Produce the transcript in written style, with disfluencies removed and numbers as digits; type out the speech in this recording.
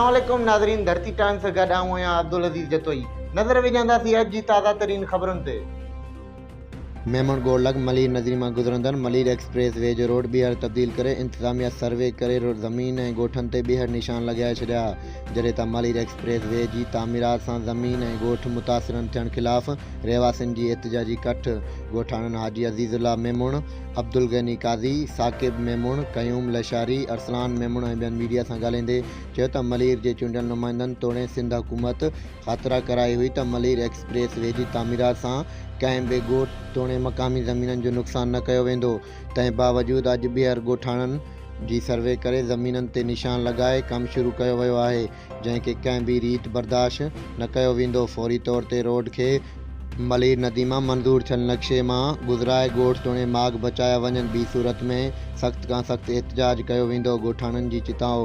السلام عليڪم ناظرين ڌرتي ٽائمز سان گڏ آئون آهيان عبدالعزيز جتوئي نظر وجهنداسين اڄ جي تازه ترين خبرن تي. ميمڻ ڳوٺ لڳ ملير نظري مان گذرندڙ ملير ايڪسپريس وي جو روڊ ٻيهر تبديل ڪري انتظاميا سروي ڪري زمين ۽ ڳوٺن تي ٻيهر نشان لڳائي ڇڏيا جڏهن ته ملير ايڪسپريس وي جي تعميرات سان زمين ۽ ڳوٺ متاثرن ٿيڻ خلاف رهواسين جي احتجاجي ڪٺ ڳوٺاڻن حاجي عزيز الله ميمڻ، عبدالغني قاضي، ثاقب ميمڻ، قيوم لشاري، ارسلان ميمڻ ۽ ٻين ميڊيا سان ڳالهائيندي چيو ته ملير جي چونڊيل نمائندن توڙي سنڌ حڪومت خاطرا ڪرائي هئي ته ملير ايڪسپريس وي جي تعميرات سان ڪنهن به ڳوٺ توڙي مقامي زمينن جو نقصان نه ڪيو ويندو تنهن باوجود اڄ ٻيهر ڳوٺاڻن جي سروي ڪري زمينن تي نشان لڳائي ڪم شروع ڪيو ويو آهي جنهن کي ڪنهن به ريت برداشت نه ڪيو ويندو، فوري طور تي روڊ کي ملير ندي مان منظور ٿيل نقشي مان گذرائي ڳوٺ توڻي ماڳ بچايا وڃن ٻي صورت ۾ سخت کان سخت احتجاج ڪيو ويندو، ڳوٺاڻن جي چتاء.